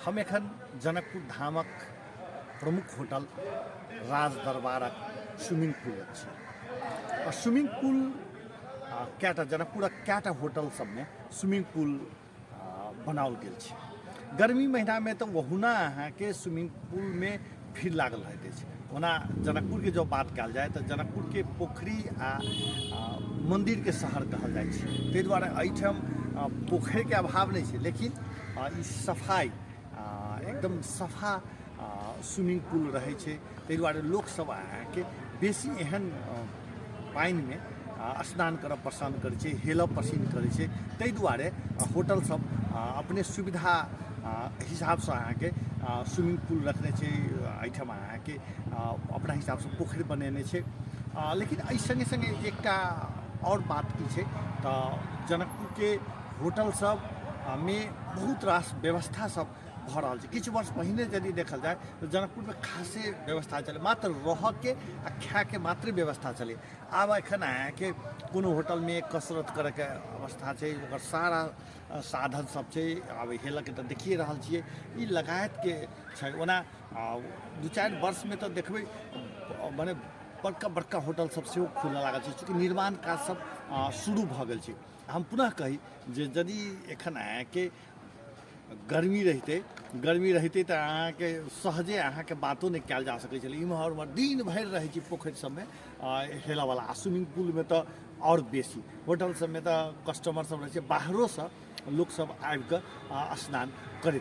हम एखन जनकपुर धामक प्रमुख होटल राज दरबारक स्विमिंग पुल छी आ स्विमिंग पुल कएटा जनकपुरक कएटा होटल सबमे स्विमिंग पुल बनाओल गेल छै। गर्मी महीनामे तऽ ओहुना अहाँके स्विमिंग पुलमे भीड़ लागल रहैत अछि। ओना जनकपुरके जँ बात कयल जाय तऽ जनकपुरके पोखरि आ मन्दिरके शहर कहल जाइ छै, ताहि दुआरे एहिठाम पोखरिके अभाव नहि छै, लेकिन ई सफाइ एकदम सफा स्विमिंग पुल रहै छै, ताहि दुआरे लोकसभ अहाँके बेसी एहन पानिमे स्नान करब पसन्द करै छै, हेलब पसन्द करै छै। ताहि दुआरे होटलसभ अपने सुविधा हिसाबसँ अहाँके स्विमिंग पुल रखने छै। एहिठाम अहाँके अपना हिसाबसँ पोखरि बनेने छै। लेकिन एहि सङ्गे सङ्गे एकटा आओर बात की छै तऽ जनकपुरके होटल सबमे बहुत रास व्यवस्था सब भऽ रहल छै। किछु वर्ष पहिने यदि देखल जाय तऽ जनकपुरमे खासे व्यवस्था छलै, मात्र रहऽके आ खायके मात्र व्यवस्था छलै। आब एखन अहाँके कोनो होटलमे कसरत करैके अवस्था छै, ओकर सारा साधन सब छै। आब हेलऽके तऽ देखिए रहल छियै, ई लगायतके छै। ओना 2-4 वर्षमे तऽ देखबै मने बड़का बड़का होटल सब सेहो खुलऽ लागल छै, चूँकि निर्माण काज सब शुरू भऽ गेल छै। हम पुनः कही जे यदि एखन अहाँके गर्मी रहितै तऽ अहाँके सहजे अहाँके बातो नहि कयल जा सकै छलै। इम्हर उम्हर दिन भरि रहै छै पोखरि सबमे हेलऽवला, आ स्विमिंग पुलमे तऽ आओर बेसी। होटल सबमे तऽ कस्टमर सब रहै छै, बाहरोसँ लोकसब आबिकऽ स्नान करैत।